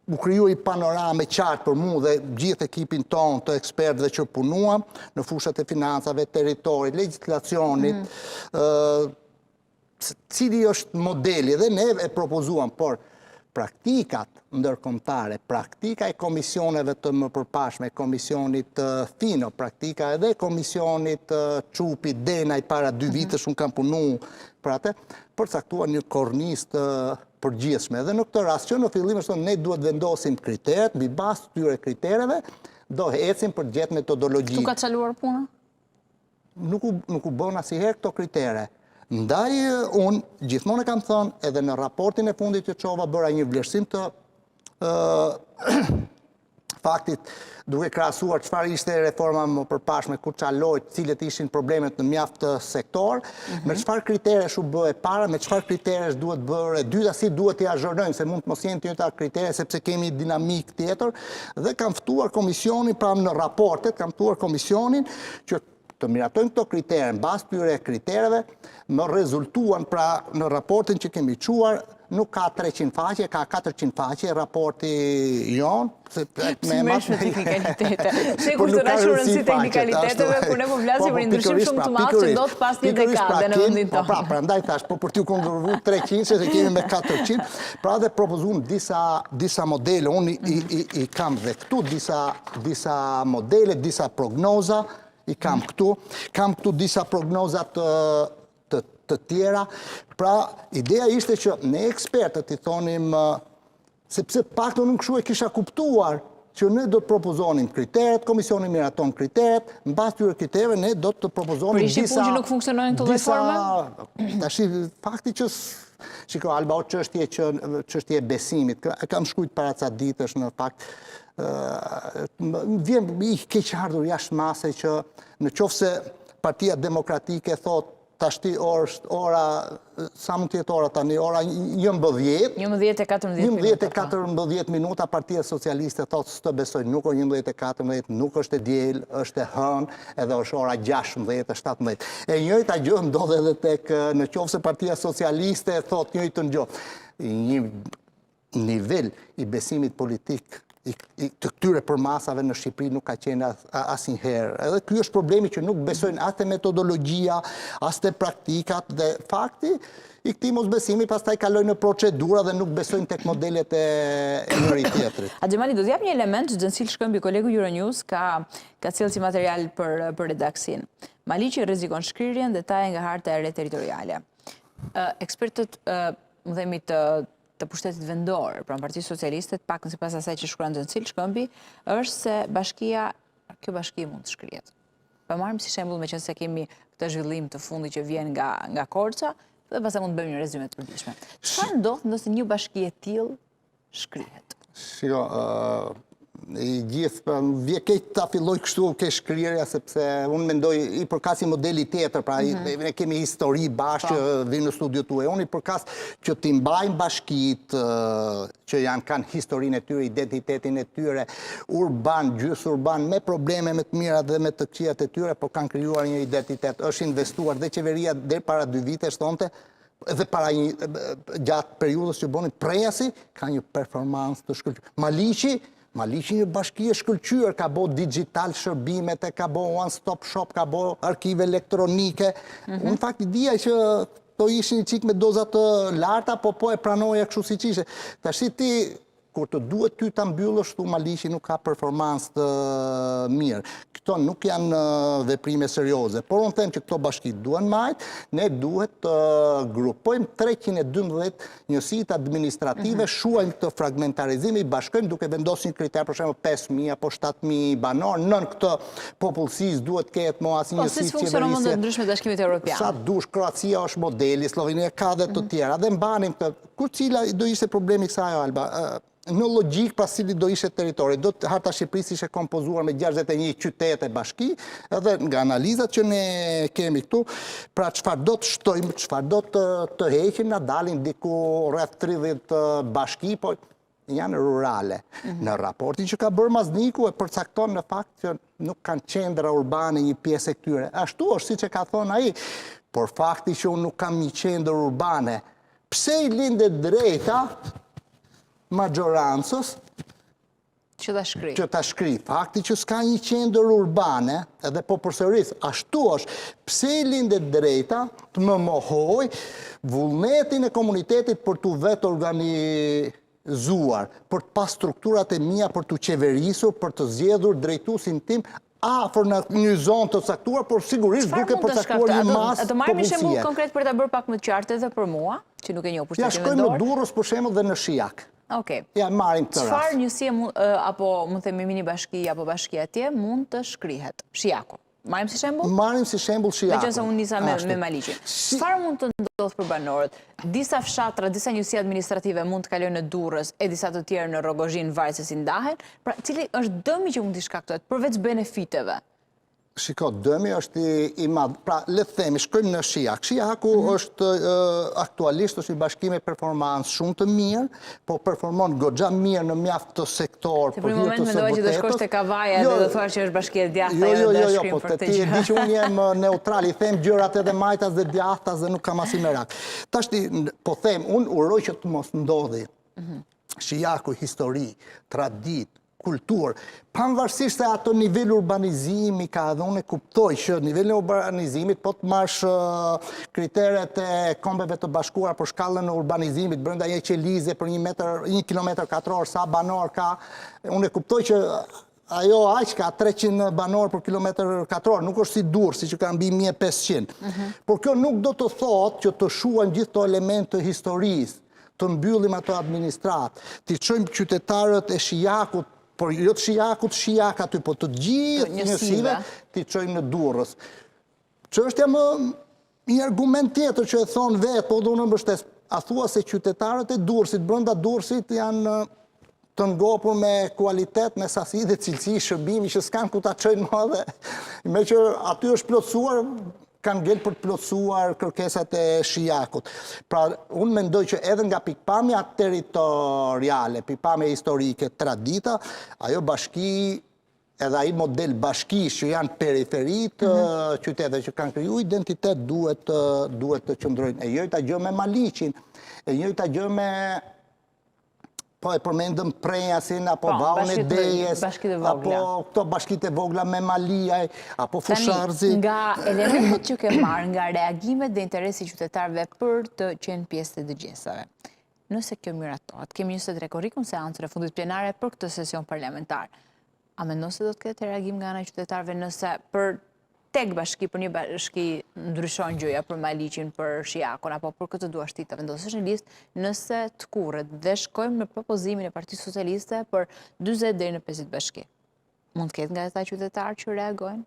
U krijua një panoramë e qartë për mu dhe gjithë ekipin tonë të ekspertëve që punuam në fushat e financave, territorit, legjislacionit, mhm. cili është modeli dhe ne e propozuam, por praktikat ndërkombëtare, praktika e komisioneve të mëpërparshme, komisionit Fino, praktika edhe komisionit Çupi, Denaj para dy mhm. vitesh, unë kam punu për atë, përcaktuan një kornizë të përgjithshme. Dhe në këtë rast që në fillim është ne duhet vendosim kriteret, mbi bazë të këtyre kritereve, do ecim për të gjetë metodologji. Këtu ka çaluar puna? Nuk u, nuk u bënë asnjëherë këto kritere. Ndaj, unë gjithmonë e kam thënë, edhe në raportin e fundit që çova bëra një vlerësim të faktit duke krahasuar çfarë ishte reforma e mëparshme, ku çaloi, cilët ishin problemet në mjaft sektorë, mhm. me çfarë kriteresh u bë e para, me çfarë kriteresh duhet bërë e dyta, si duhet t'i azhurnojmë, se mund të mos jenë të njëjtat kritere, sepse kemi dinamikë tjetër, dhe kam ftuar komisionin, pra në raportet, kam ftuar komisionin që të miratojmë këto kritere, në bazë këtyre kritereve, më rezultuan pra në raportin që kemi çuar, nuk ka 300 faqe, ka 400 faqe raporti jonë. Se me merresh me teknikalitete. Se po kur të rrashur rëndësi teknikaliteteve, kur ne po flasim po, për një ndryshim shumë të madh që ndodh pas një pra dekade në vendin po, tonë. Pra, prandaj thashë, po për t'ju kundërvu 300, se kemi me 400, pra dhe propozuam disa, disa modele, unë i, i, i kam dhe këtu disa, disa modele, disa prognoza, i kam këtu, kam këtu disa prognoza të, të, të tjera. Pra, ideja ishte që ne ekspertët i thonim, sepse paktën unë kështu e kisha kuptuar, që ne do të propozonim kriteret, komisioni miraton kriteret, në bazë këtyre kritereve ne do të propozonim disa... Për punë që nuk funksionojnë këto lloj forme? Tashi, fakti që Shiko, Alba, o çështje që çështje e besimit. E kam shkrujt para ca ditësh në fakt. Më vjen i keqardhur jashtë mase që në qoftë se Partia Demokratike thotë tashti është ora sa mund të jetë ora tani, ora 11. 11 e 14 minuta. 11 e 14 po. minuta Partia Socialiste thotë s'të besoj, nuk është 11 e 14, nuk është e diel, është e hënë, edhe është ora 16 e 17. E njëjta gjë ndodh edhe tek në qoftë se Partia Socialiste thotë të njëjtën gjë. Një nivel i besimit politik i, i, të këtyre përmasave në Shqipëri nuk ka qenë asnjëherë. Edhe ky është problemi që nuk besojnë as te metodologjia, as te praktikat dhe fakti i këtij mosbesimi pastaj kalojnë në procedura dhe nuk besojnë tek modelet e njëri tjetrit. Xhemali do të jap një element që Xhensil Shkëmbi kolegu Euronews ka ka sjellë si material për për redaksinë. Maliqi rrezikon shkrirjen detaje nga harta e re territoriale. Ekspertët, më themi të të pushtetit vendor, pranë Partisë Socialiste, të paktën sipas asaj që shkruan Xhensil Shkëmbi, është se bashkia, kjo bashki mund të shkrihet. Po marrim si shembull meqenëse kemi këtë zhvillim të fundit që vjen nga nga Korça, dhe pastaj mund të bëjmë një rezume të përgjithshme. Çfarë ndodh nëse një bashki e tillë shkrihet? Shiko, i gjithë, pra, më vjen keq ta filloj kështu ke shkrirja, sepse unë mendoj i përkas një modeli tjetër, pra mm -hmm. ne kemi histori bashkë që po. vijmë në studio tuaj, unë i përkas që t'i mbajmë bashkitë që janë kanë historinë e tyre, identitetin e tyre, urban, gjysë urban, me probleme me të mirat dhe me të këqijat e tyre, po kanë krijuar një identitet, është investuar dhe qeveria deri para dy vitesh thonte, dhe para një gjatë periudhës që bënin Prrenjasi ka një performancë të shkëlqyer. Maliqi, Maliqi një bashki e shkëlqyer, ka bo digital shërbimet, e ka bo one stop shop, ka bo arkive elektronike. Mm -hmm. Unë në fakt i dija që to ishin një çikë me doza të larta, po po e pranoja kështu siç ishte. Tashi ti Kur të duhet ty ta mbyllësh, thu Maliqi nuk ka performancë të mirë. Këto nuk janë veprime serioze, por unë them që këto bashki duhen majt, ne duhet të grupojmë 312 njësitë administrative, mhm. shuajmë këtë fragmentarizim, i bashkojmë duke vendosur një kriter, për shembull 5000 apo 7000 banorë, nën këtë popullsi s'duhet të ketë më asnjë po, njësi qeverisje. Po, si funksionon në vende të ndryshme të Bashkimit Evropian. Sa dush, Kroacia është modeli, Slovenia ka dhe të mhm. tjera, dhe mbanim këtë Ku cila do ishte problemi i kësaj Alba? Në logjikë pas cili do ishte territori, do të harta e Shqipërisë ishte kompozuar me 61 qytete bashki, edhe nga analizat që ne kemi këtu, pra çfarë do të shtojmë, çfarë do të, të heqim, na dalin diku rreth 30 bashki, po janë rurale. Mhm. Në raportin që ka bërë Mazniku e përcakton në fakt që nuk kanë qendra urbane një pjesë e këtyre. Ashtu është siç e ka thonë ai, por fakti që unë nuk kam një qendër urbane, Pse i lind e drejta maxhorancës Që ta shkrijë. Që ta shkrijë. Fakti që s'ka një qendër urbane, edhe po përsëris, ashtu është, pse i lind e drejta të më mohojë vullnetin e komunitetit për t'u vetorganizuar, për të pas strukturat e mia, për t'u qeverisur, për të zgjedhur drejtuesin tim, afër në një zonë të caktuar, por sigurisht duke përcaktuar një masë popullsie. Të marrim një shembull konkret për ta bërë pak më të qartë edhe për mua, që nuk e njoh pushtetin vendor. Ja shkojmë në Durrës për shembull dhe në Shijak. Okej. Ja marrim këtë rast. Çfarë njësie apo mund të themi mini bashki apo bashki atje mund të shkrihet? Shijaku. Marrim si shembull? Marrim si shembull Shijakun. Meqenëse unë nisa me, me Maliqin. Çfarë mund të ndodhë për banorët? Disa fshatra, disa njësi administrative mund të kalojnë në Durrës e disa të tjerë në Rrogozhinë, varet se si ndahen. Pra, cili është dëmi që mund t'i shkaktohet përveç benefiteve? Shiko, dëmi është i madh. Pra, le të themi, shkojmë në Shijak. Shijaku mhm. është aktualisht është një bashki me performancë shumë të mirë, po performon goxha mirë në mjaft të sektorë për hir të së vërtetës. Se për një moment mendova që do shkosh te Kavaja jo, dhe do thuash që është bashki e djathta jo, jo, jo, jo, po të ti e di që unë jam neutral, i them gjërat edhe majtas dhe djathtas dhe nuk kam asnjë merak. Tashti, po them, unë uroj që të mos ndodhi. Mhm. Shijaku, histori, traditë, kulturë, pavarësisht se ato nivel urbanizimi ka edhe unë e kuptoj që nivelin e urbanizimit, po të marrësh kriteret e kombeve të bashkuara për shkallën e urbanizimit, brenda një qelize për një metër, një kilometër katror, sa banorë ka, unë e kuptoj që ajo aq ka 300 banorë për kilometër katror, nuk është si Durrësi që ka mbi 1500. Mhm. Por kjo nuk do të thotë që të shuajmë gjithë ato elementë të historisë, të mbyllim ato administratë, t'i çojmë qytetarët e Shijakut, por jo të Shijakut, Shijak aty, po të gjithë njësive, t'i çojmë në Durrës. Çështja më një argument tjetër që e thonë vetë, po dhe unë e mbështes, a thua se qytetarët e Durrësit, brenda Durrësit janë të ngopur me kualitet, me sasi dhe cilësi shërbimi që s'kanë ku ta çojnë më dhe meqë aty është plotësuar, kanë ngel për të plotësuar kërkesat e Shijakut. Pra, unë mendoj që edhe nga pikëpamja territoriale, pikëpamja historike, tradita, ajo bashki edhe ai model bashkish që janë periferi të mhm. qyteteve që kanë kriju identitet duhet të duhet të qëndrojnë. E njëjta gjë me Maliqin, e njëjta gjë me Po e përmendëm Prrenjasin, apo po, Vaun e Dejës, apo këto bashkitë e vogla Memaliaj, apo Fushë-Arrëzi. Nga elementet që ke marrë, nga reagimet dhe interesi i qytetarëve për të qenë pjesë të dëgjesave. Nëse kjo miratohet, kemi 23 korrikun seancën e fundit plenare për këtë sesion parlamentar. A mendon se do të ketë reagim nga ana e qytetarëve nëse për tek bashki, për një bashki ndryshon gjëja për Maliqin, për Shijakun, apo për kë të duash ti të vendosësh në listë, nëse tkurret dhe shkojmë në propozimin e Partisë Socialiste për 40 deri në 50 bashki. Mund të ketë nga ata qytetarë që reagojnë?